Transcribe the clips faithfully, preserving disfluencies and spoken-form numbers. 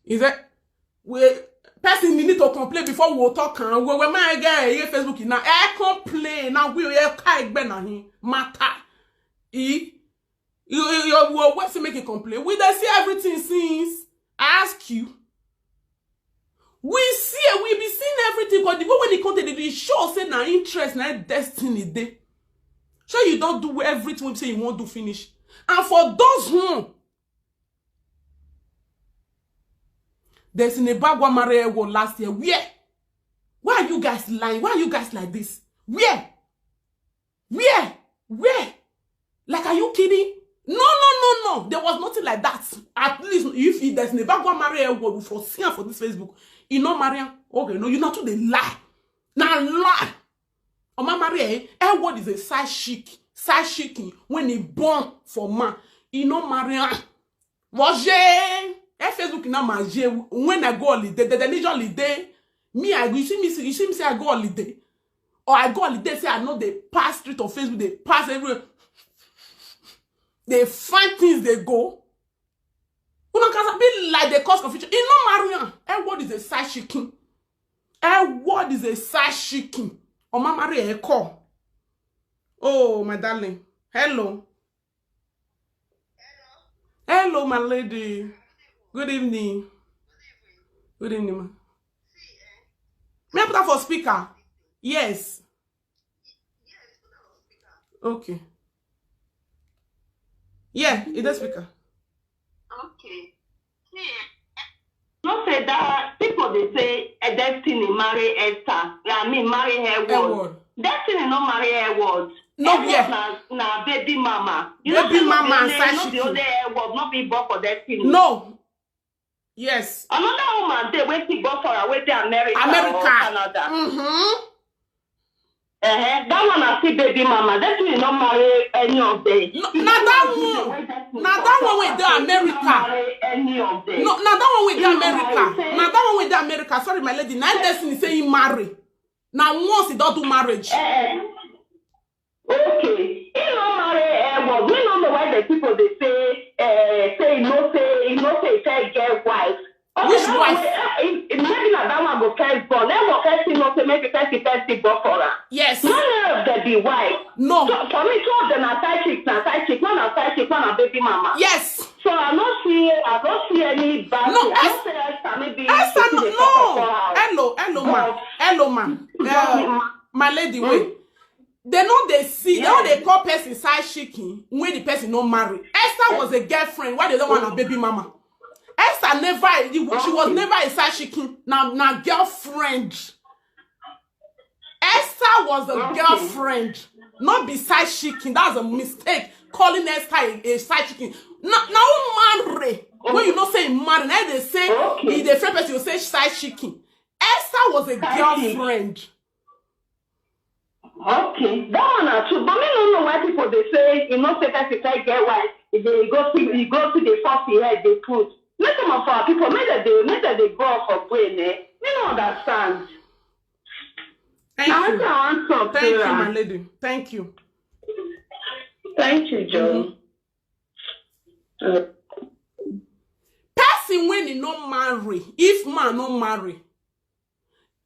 Is that we person need to complain before we talk and we we might get here Facebook now. I complain now we are kai na him matter. E you you you will always make a complaint. We dey see everything since I ask you. We see it, we be seeing everything, but the way when it come to the show say na interest na destiny dey. So you don't do everything we say you won't do finish. And for those who there's in a bag one marry one last year. Where? Why are you guys lying? Why are you guys like this? Where? Where? Where? Like, are you kidding? No, no, no, no. There was nothing like that. At least if he there's in a bag one marry one for see am for this Facebook. You know Mariam. Okay, no, you not to the lie. Now lie. Oma Maria, eh? Edward is a side chick, side chicken when he born for man. He no marry am. Roger, eh, Facebook na my J. When I go holiday, the, the, the holiday. Me, I you see me, see- you see me say I go holiday, or I go holiday say I know they pass street of Facebook, they pass everywhere. They find things they go. Una can be like they cause confusion. He no marry am. Edward is a side chicken. Edward is a side chicken. Oma Maria, eh, call. Oh, my darling. Hello. Hello, my lady. Good evening. Good evening, ma. May I put her for speaker? Yes. Okay. Yeah, it is speaker. Okay. See, no say that people they say eh, Destiny marry Esther. I mean marry Edward. Edward. Destiny no marry Edward. No, Edward yeah. na, na baby mama. You Baby know say mama no and be side only- no be chicken. only Edward, no be born for Destiny. No. Yes. Another woman dey wey still born for her wey dey America, America. Or Canada. Mm-hmm. Uh-huh. That one na still baby mama. Destiny no marry any of them. No, na that one. Na that one wey dey America. Any of them. No, na that one wey dey America. Na that one wey dey America. Sorry, my lady. Na Destiny say he marry. Na once he don do marriage. Eh, okay. He no marry Edward. We no know why the people they say, eh, say he no say he no say he first get wife. Okay, Which that wife? One, eh, eh, maybe na that one go first born. Then one first he no say maybe first he first he born for her. Yes. None of them be wife. No. So for me, two of them are side chick, na side chick, one na side chick, one na baby mama. Yes. So I no see, I no see any bad No, thing. I Es- no say Esther maybe Esther, she no, dey suffer for no. her. Hello, hello, ma. Hello, ma. Uh, my lady, wait. They know they see, they know they call person side chicken when the person no marry. Esther was a girlfriend. Why they don't want a baby mama? Esther never, she was never a side chicken. Now, now girlfriend. Esther was a girlfriend, not be side chicken. That's a mistake. Calling Esther a, a side chicken. Now, now marry. When you not say marry, now they say Okay. if the friend person you say side chicken. Esther was a Side chick. Girlfriend. Okay, that one na true. But me no know why people they say you know say person first get wife. If they go see, you go to the first he head they put. Make some of our people, make that they, make that they go up for brain. Eh? Me no understand. Thank I you. want to answer Thank you, my Sarah. Lady. Thank you. Thank you, Joe. Uh, Person when he not marry, if man not marry,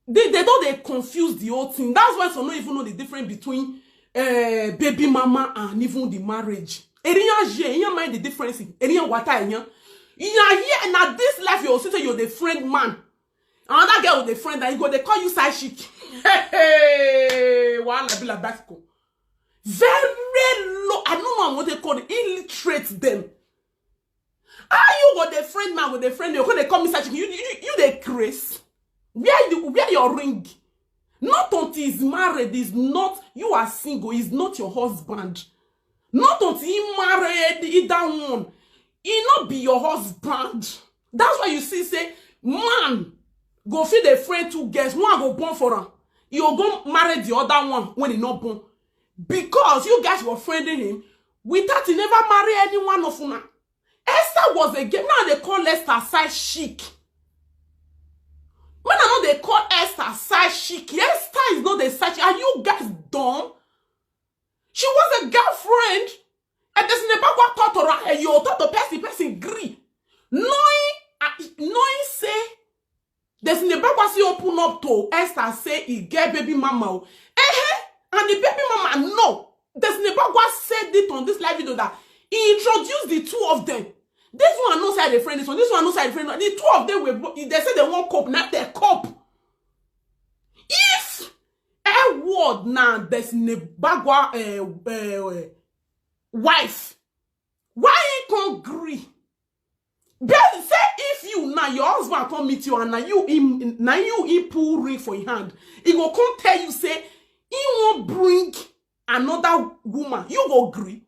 they, they don't they confuse the whole thing. That's why some don't even know the difference between uh, baby mama and even the marriage. Eriyan je, eriyan mind the difference. Eriyan wata eriyan. Yeah, yeah, now this life you see say you're the friend man. Another girl with a friend that you go, they call you side chick. Hey, hey, wala bila basco. Very low. I don't know what they call it. Illiterate them. Are you with a friend man with a friend? You're gonna call me side chick. You you you they craze. Where you where your ring? Not until he's married, is not you are single, is not your husband. Not until he married either one. He not be your husband. That's why you see say man go feed a friend two girls, one go born for him. You go marry the other one when he not born. Because you guys were friending him without he never marry any one of una. Esther was a girl. Now they call Esther side chick. When I know they call Esther side chick, Esther is not a side chick. Are you guys dumb? She was a girlfriend. And there's in the back what thought or a yo thought the person person agree. Knowing Knowing say Destiny Bagua still open up to Esther say he get baby mama o. Eh, and the baby mama, no. Destiny Bagua said it on this live video that he introduced the two of them. This one no side the friend, this one, this one no side the friend. The two of them were, they say they won't cope, not they cope. If Edward now Destiny Bagua uh, uh, wife, why he can't agree? But say if you now your husband come meet you and now you him now you he pull ring for your hand, he go come tell you say he won't bring another woman. You go agree?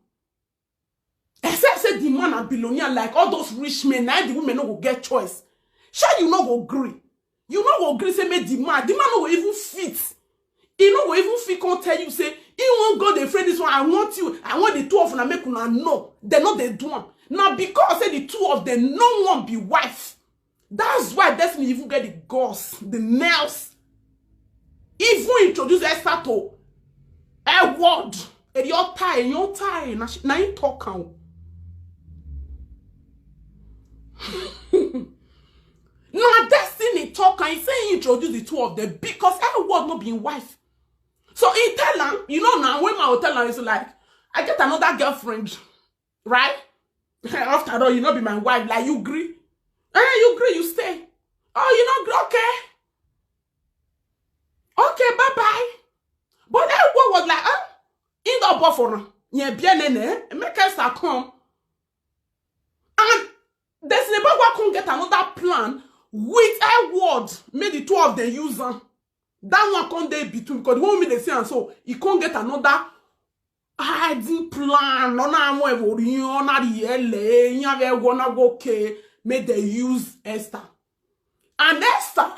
Except say the man a billionaire like all those rich men, now the women no go get choice. Sure you no go agree. You no go agree say make the man, the man no go even fit. He no go even fit come tell you say he won't go the friend this one. I want you. I want the two of them make una know. They no they do one. Now because say the two of them no one be wife. That's why Destiny even get the guts, the nails. Even introduce Esther to a word. And your tie, your tie, now you talk out. Now Destiny talk and he say he introduce the two of them because Edward not being wife. So he tell her, you know now when my hotel is like, I get another girlfriend, right? After all, you not be my wife, like you agree. Eh, you agree, you stay. Oh, you not agree, okay. Okay, bye bye. But Edward was like, huh? In the buffer, yeah, bien, make us come. And Destiny Bagua can't get another plan with Edward. Made the two of them use them. That one can't they between because the one me they say and so he can't get another hiding plan. No, no, I'm over you, not the L A, you have a one okay, made they use Esther. And Esther,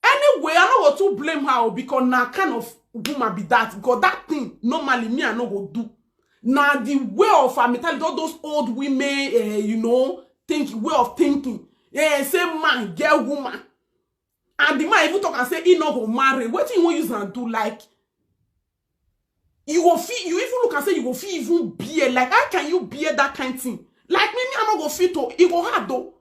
anyway, I no go too blame her o, because na kind of woman be that. Because that thing normally me I no go do. Now the way of her mentality, all those old women, eh, you know, think way of thinking. Eh, say man get woman, and the man even talk and say he no go marry. What you want use and do like? You go feel. You even look and say you go feel even bear. Like how can you bear that kind thing? Like me, me I no go fit to. It go hard though.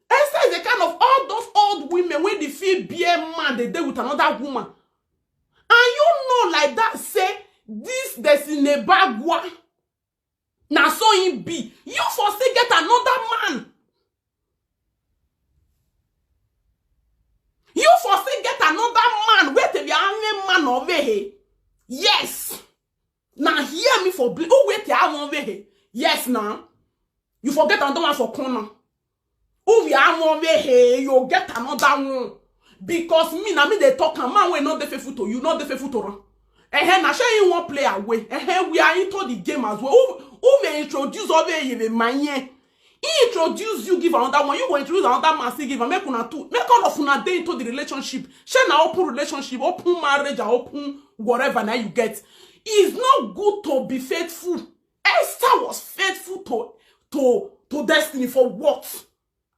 Esther is a kind of all those old women when they feel bear man they dey with another woman. And you know like that say this Destiny Bagua na so he be. You for still get another man. You for still get another man. Wait till you are a man of a. Yes. Now hear me for bl- who wait till I want. Yes now. You forget another one for corner. Who we are one way, hey, you get another one. Because me, na me they talk, and man, we not the faithful to you, not the faithful to run. Eh, na share you won't play away. Eh, we are into the game as well. Who, who may introduce over you in my year? He introduce you, give another one. You go introduce another man, still give and make una two. Make all of una dey into the relationship. Share na open relationship, open marriage, and open whatever now you get. It's not good to be faithful. Esther was faithful to to to Destiny for what?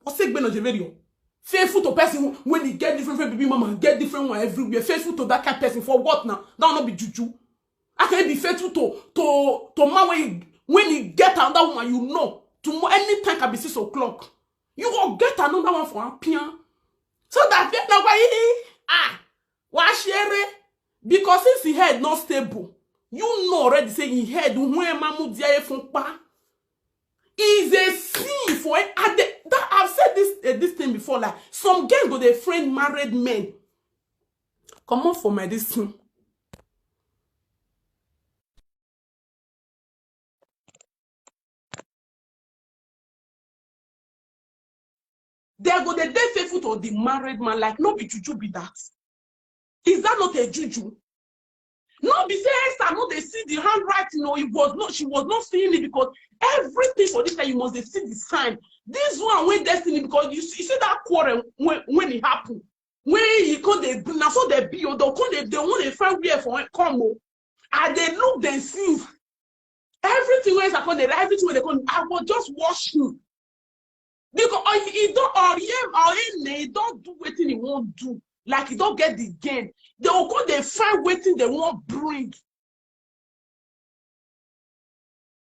What's it been on Faithful to person when he get different, different baby mama, get different one everywhere. Faithful to that kind of person for what now? That will not be juju. I can be faithful to to to man when he, when he get another woman, you know. Tomorrow anytime can be six o'clock. You go get another one for a pian. So that then now why ah why share? Because since he head not stable, you know already say he head when mamu dia fun pa. Is a sin for it. And the, that I've said this uh, this thing before. Like some girls go they friend married men. Come on for my this thing. They go they dey faithful to the married man. Like no be juju be that. Is that not a juju? No be say Esther no dey see the handwriting. No, it was not. She was not seeing it because everything for this time you must dey see the sign. This one wey Destiny because you see, you see that quarrel when when it happen when he come dey na so dey be o dey come dey dey wan dey find where for come o. I dey look dem since everything wey Esther come dey everything wey dey come I go just watch him because he don or him or him na he don do wetin he wan do like he don get the game they go come dey find wetin they wan bring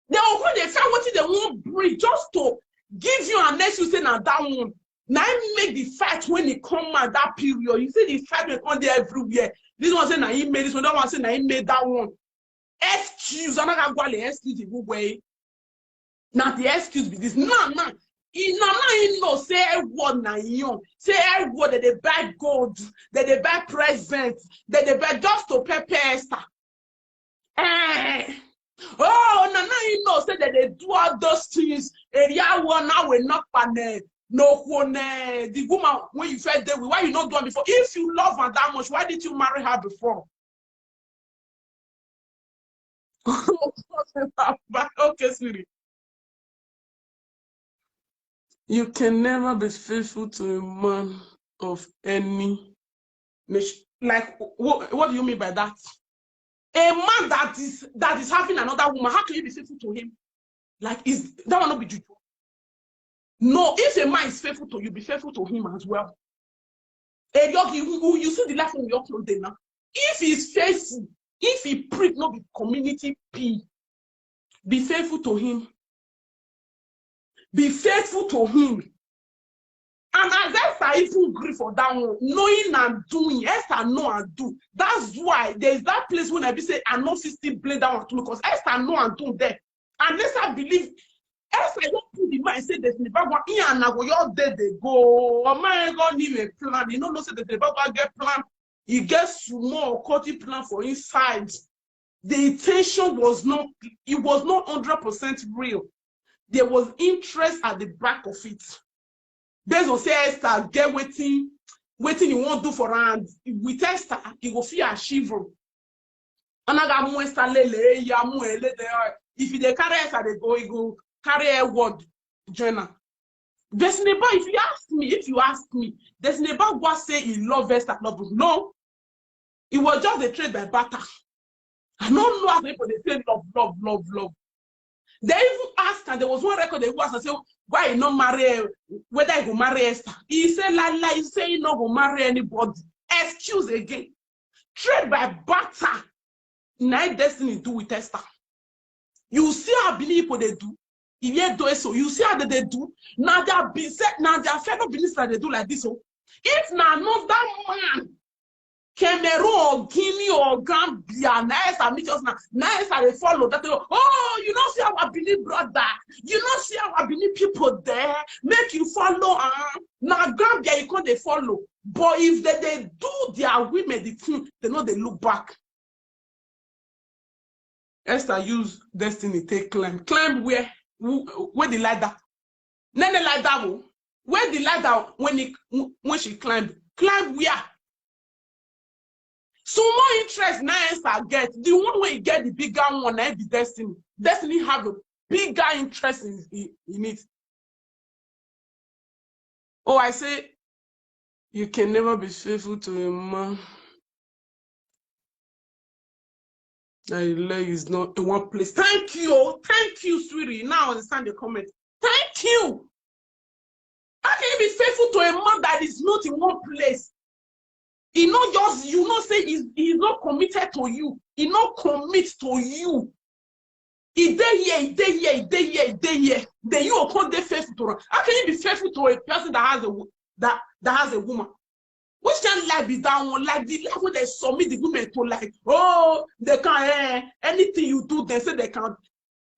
they go come dey find wetin they wan bring just to give you an excuse say na that one. Na him make the fight when e come out that period. You see the fight wey come dey everywhere. This one say na him make this one, that one say na him make that one. Excuse, another gwale excuse the way. Na the excuse be this. Now, now, e na now him know say everyone na him own. Say everyone dem dey buy gold, dem dey buy present, dem dey buy just to pepper Esther. Eh. Oh, na now him know say dem dey do all those things. Area one now we knock pane. No one, the woman when you first dey with, why you not do am before? If you love her that much, why did you marry her before? Okay, sweetie. You can never be faithful to a man of any nation. Like, what, what do you mean by that? A man that is, that is having another woman, how can you be faithful to him? Like, is that one not be juju? No, if a man is faithful to you, be faithful to him as well. Hey, you, you, you see the life we all dey now. If he's faithful, if he preach, not be community P, be faithful to him. Be faithful to him. And as Esther even gree for that one, knowing and doing, Esther know and do. That's why there's that place when I be say I no fit still blame that one too, because Esther know and do there. And Esther believe, Esther don put the mind say there's never one. He and I go your day they go. Or my God need a plan. You know, no say there's never one get plan. He get small cutting plan for inside. The intention was not, it was not hundred percent real. There was interest at the back of it. Based on say Esther get wetin, wetin he wan do for am, with Esther, he go fit achieve am. Anaga mu Esther lele, ya mu e lele. If he dey carry Esther dey go, he go carry her word join am. Destiny Boy, if you ask me, if you ask me, Destiny Boy go say he love Esther, love him. No. It was just a trade by barter. I don't know how people dey say love, love, love, love. They even ask, and there was one record they asked and say, why he not marry, whether he go marry Esther. He say, la, la, he say he not go marry anybody. Excuse again. Trade by barter. Na Destiny do with Esther. You see how Benin people they do? If you do so, you see how they, they do? Now they are be set, now they are fellow minister they do like this. So if na another man, Cameroon or Guinea or Gambia, na Esther meet us now. Na Esther they follow that. Oh, you don't see our Benin brother. You don't see our Benin people there. Make you follow. Uh, now Gambia, you can't they follow. But if they, they do their women the thing, they know they look back. Esther use Destiny take climb. Climb where? Who, where the ladder? Nene ladder wo? Where the ladder when he, when she climb? Climb where? So more interest now Esther get. The one where he get the bigger one, na be Destiny. Destiny have a bigger interest in, in, in it. Oh, I say, you can never be faithful to a man. And your leg is not in one place. Thank you. Oh, thank you, sweetie. Now I understand the comment. Thank you. How can you be faithful to a man that is not in one place? He not just, you know, say he's, he's not committed to you. He not commit to you. He dey here, he dey here, he dey here, he dey here. Then you go come dey faithful to am. How can you be faithful to a person that has a wo-, that, that has a woman? Which kind life be that one? Like the life wey they submit the women to, like, oh, they can, eh, anything you do, they say they can.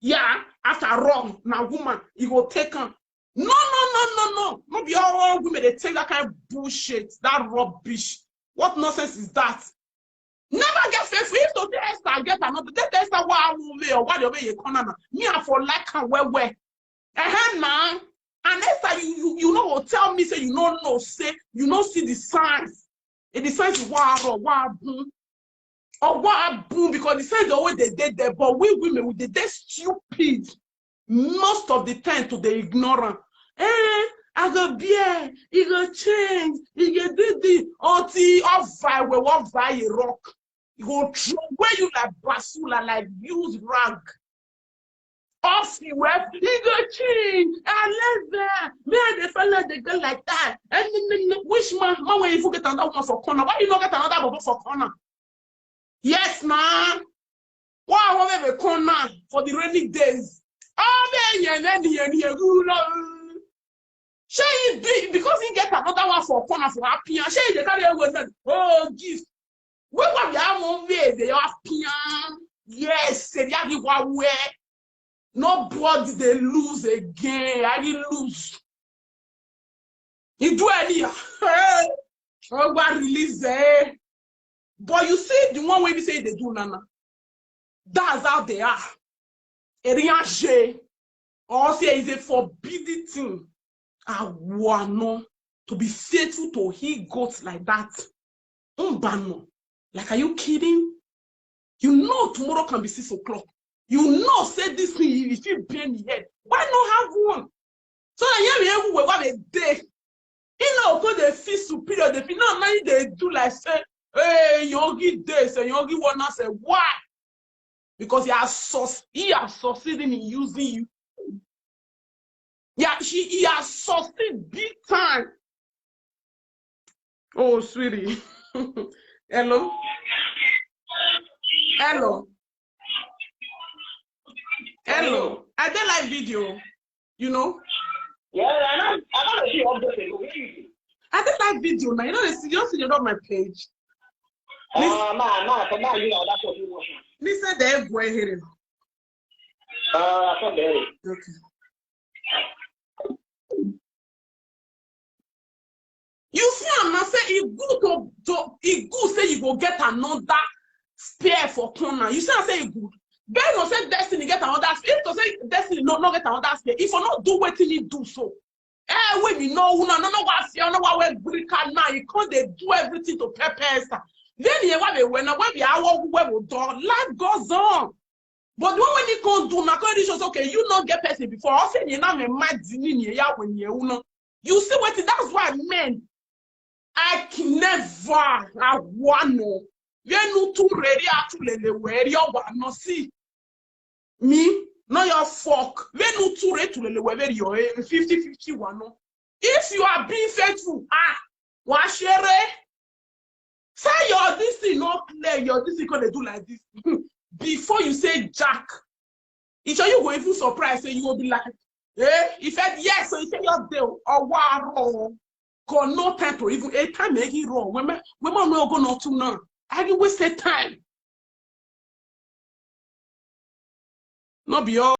Yeah, after all, na woman, you go take am. No, no, no, no, no. No be all women they take that kind of bullshit, that rubbish. What nonsense is that? Never get faithful. If to say Esther get another, that Esther why I won't me or why the way you come now. Me, I for like her well, well. Uh-huh, now. And Esther, you, you, you know, will tell me, say, you don't know, say, you don't see the signs. And the signs is why, or why, boom. Or why, boom, because the signs always they did there, but we women, we did they stupid. Most of the time to the ignorant. Eh, I go bear, he go change, he go do the, until all fire, we won't buy a rock. He go throw where you like basula, like use rag. Off you well, he go change. I love that. Me and the fella, they go like that. And then, then, then, which man, man, when you forget another one for corner? Why you not get another bubble for corner? Yes, man. Why I want a corner for the rainy days? Oh, man, yeah, yeah, yeah, yeah, you know. Shey he be, because he get another one for corner for happy, and shey he dey carry everywhere say, "Oh, gift." Wey one be how one way dey happy. Yes, say dey give one way. Nobody dey lose again. I dey lose. He do anyhow. Hey, oh, go release eh. But you see the one wey be say they do nana. That's how they are. Erianche. Or say is a forbidden thing. Awano, to be faithful to he goats like that. Umbano. Like, are you kidding? You know tomorrow can be six o'clock. You know say this thing, if you bend the head, why not have one? So that here we everywhere what they day. You know, go they feel superior. They feel no money they do like say, "Hey, Yogi this and Yogi wanna say why?" Because he has sus he has succeeded in using you. Yeah, she he has succeeded big time. Oh, sweetie. Hello. Hello. Hello. I dey live video, you know. Yeah, I know. I know that she updated. Where you see? I dey live video now. You know, they see, you see, you know my page. Miss, Uh, ma, ma, for now, you know, that's what you want. Mister Dave, go ahead. Uh, I can't bear it. Okay. You see, I'm not say it good to, to it good say you go get another spare for corner. You see, I say it good. Ben no say Destiny get another spare. If to say Destiny no no get another spare, if you not do what you do so, eh, we me no una no no wa fear no wa we grika now. You can't they do everything to pepper Esther. Then you wa be when when we are what we will do. Life goes on. But the one when you can't do now, can't show okay, you not get person before. I say you not me mad ni ya when you know. You see what that's why men I can never I want no. Venu tu ready atulele where you want no see. Me, not your fuck. Venu tu ready to lele where you eh, fifty fifty one no. If you are being faithful, ah, wa share. Say your this thing not clear, your this thing gonna do like this. Before you say Jack, if you go even surprise, say you will be like, eh? If I yes, so you say your deal or war. God, no time to even a time make it wrong. Women, women no go not too now. I can waste the time. No be all.